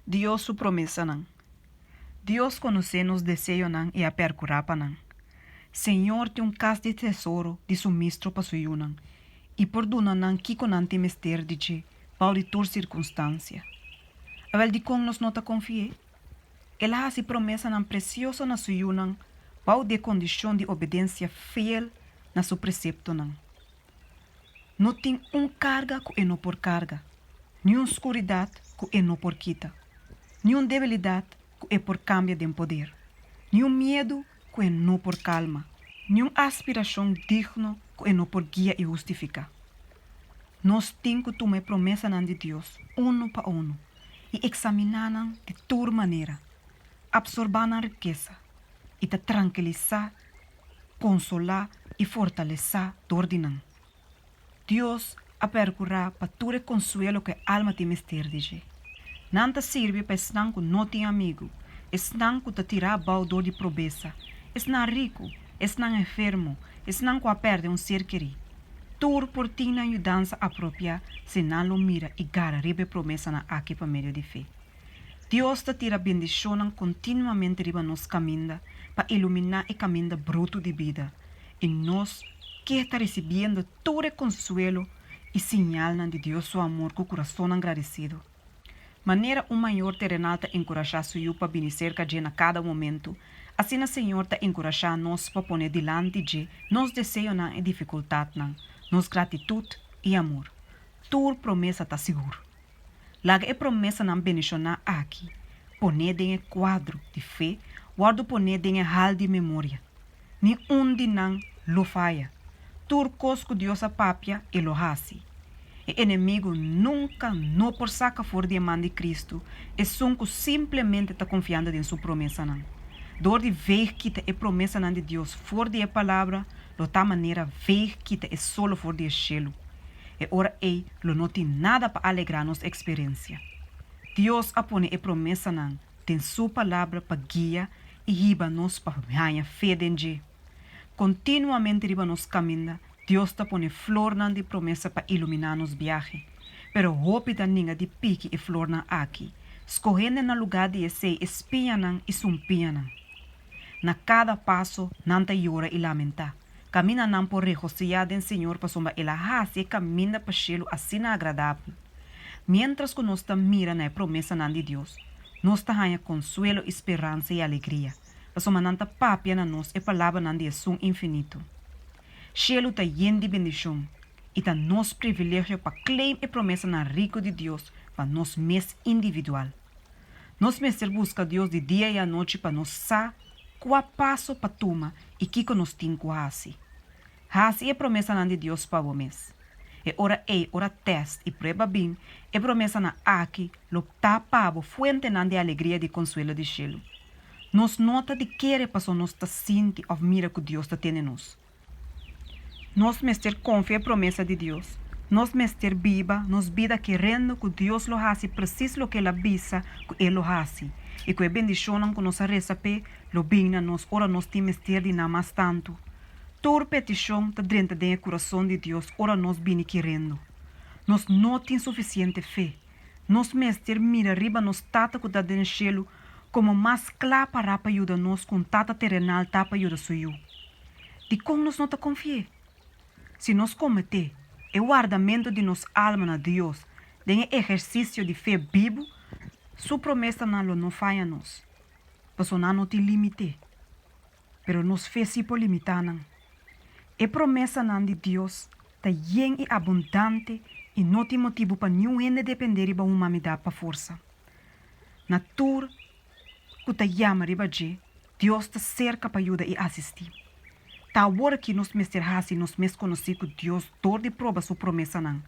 Dios su promesanan. Dios konosé nos deseonan i a perkurá pa nan. Señor tin un kas di tesoro di sumistro pa su yunan i por duna nan kiko nan tin mester di dje bou di tur sirkunstansia. Awèl dikon nos no ta konfi'é? El a hasi promesanan presioso na su yunan bou di e kondishon di obedensia fiel na su preseptonan. No tin un karga ku e no por karga, niun skuridat ku e no por kita, niun debilidat ku e por kambia den poder, niun miedu ku e no por kalma, niun aspirashon digno ku e no por guia i hustifiká. Nos tin ku tuma e promesanan di Dios unu pa unu i eksaminá nan di tur manera, apsorbá nan rikesa i ta trankilisá, konsolá i fortalesá dor di nan. Dios a perkurá pa tur e konsuelo ku e alma tin mester di dje. Nan ta sirbi pa esnan ku no tin amigu, esnan ku ta tirá abou dor di probesa, esnan riku, esnan enfermo, esnan ku a pèrdè un ser kerí. Tur por tin nan yudansa apropiá si nan lo mira i gara riba e promesanan aki pa medio di fe. Dios ta tira bendishonnan kontinuamente riba nos kaminda pa iluminá e kaminda brutu di bida, i nos ke ta risibiendo tur e konsuelo i siñalnan di Dios su amor ku kurasonnan gradesido. Manera un mayor terenal ta enkurashá su yu pa bini serka dje na kada momentu, asina Señor ta enkurashá nos pa pone dilanti dje nos deseonan i difikultatnan, nos gratitut i amor. Tur promesa ta sigur. Laga e promesanan bendishoná aki, poné den e kuadro di fe, wòrdu poné den e hal di memoria. Ni un di nan lo faya. Tur kos ku Dios a papia, e lo hasi. E enemigu nunka no por saka for di e man di Kristu esun ku simplemente ta konfiando den Su promesanan. Dor di veeg kita e promesanan di Dios for di e Palabra, lo ta manera veeg kita e solo for di e shelu. E ora ei lo no tin nada pa alegrá nos eksperensia. Dios a pone e promesanan den Su Palabra pa guia i hiba nos pa haña fe den dje. Kontinuamente riba nos kaminda, Dios ta pone flornan di promesa pa iluminá nos biahe. Pero hopi ta ninga di piki e flornan aki, skohende na lugá di esei e spiñanan i sumpiñanan. Na kada paso nan ta yora i lamentá. Kaminda nan por regosihá den Señor pasobra El a hasi e kaminda pa shelu asina agradabel. Miéntras ku nos ta mira na e promesanan di Dios, nos ta haña konsuelo i speransa i alegria, pasobra nan ta papia na nos e palabranan di Esun Infinito. Shelu ta yen di bendishon, i ta nos privilegio pa claim e promesanan riku di Dios pa nos mes individual. Nos mester buska Dios di dia i anochi pa nos sa kua paso pa tuma i kiko nos tin ku hasi. Hasi e promesanan di Dios pa bo mes. E ora ei, ora tèst i prueba bin, e promesanan aki lo ta pa bo fuentenan di alegria di konsuelo di shelu. Nos no ta di kere paso nos ta sinti òf mira ku Dios ta tene nos. Nos mester konfia e promesa di Dios. Nos mester biba nos bida kerendo ku Dios lo hasi presis loke el a bisa ku e lo hasi i ku e bendishonnan ku nos a resa p'e lo bin na nos ora nos tin mester di nan mas tantu. Tur petishon ta drenta den e kurason di Dios ora nos bini kerendo. Nos no tin sufisiente fe. Nos mester mira riba nos Tata ku ta den shelu komo mas kla pará pa yuda nos ku un tata terenal ta pa yuda su yu. Dikon nos no ta konfi'é? Si nos kometé e wardamentu di nos alma na Dios den e ehersisio di fe bibu, Su promesanan lo no faya nos, pasobra nan no tin límite. Pero nos fe sí por limitá nan. E promesanan di Dios ta yen i abundante i no tin motibu pa niun hende dependé riba humanidat pa forsa. Na tur ku ta yama riba dje, Dios ta serka pa yuda i asistí. Ta awor aki nos mester hasi nos mes konosí ku Dios dor di proba su promesanan.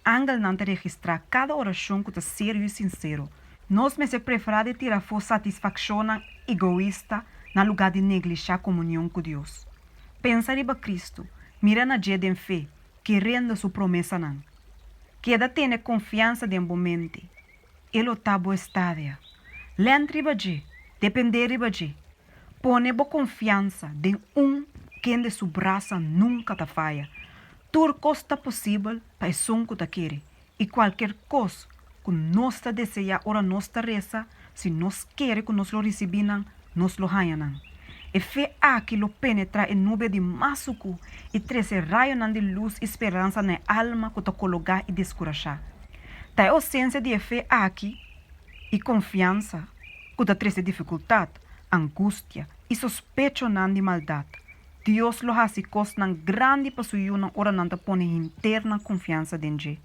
Angelnan ta registrá kada orashon ku ta serio i sinsero. Nos mester preferá di tira afó satisfakshonnan egoista na lugá di neglishá komunion ku Dios. Pensa riba Kristu, mira na dje den fe, kerendo su promesanan. Keda tene konfiansa den bo mente. E lo ta bo estadia. Lènt riba dje, dependé riba dje. Pone bo konfiansa den un kende su brasa nunka ta faya. Tur kos ta posibel pa esun ku ta kere, i kualker kos ku nos ta deseá ora nos ta resa, si nos kere ku nos lo risibí nan, nos lo haña nan. E fe aki lo penetrá e nubia di mas sukú i trese rayonan di lus i speransa na e alma ku ta kologá i deskurashá. Ta e ousensia di e fe aki i konfiansa ku ta trese difikultat, angustia i sospechonan di maldat. Dios lo hasi kosnan grandi pa su yunan ora nan ta pone henter nan konfiansa den dje.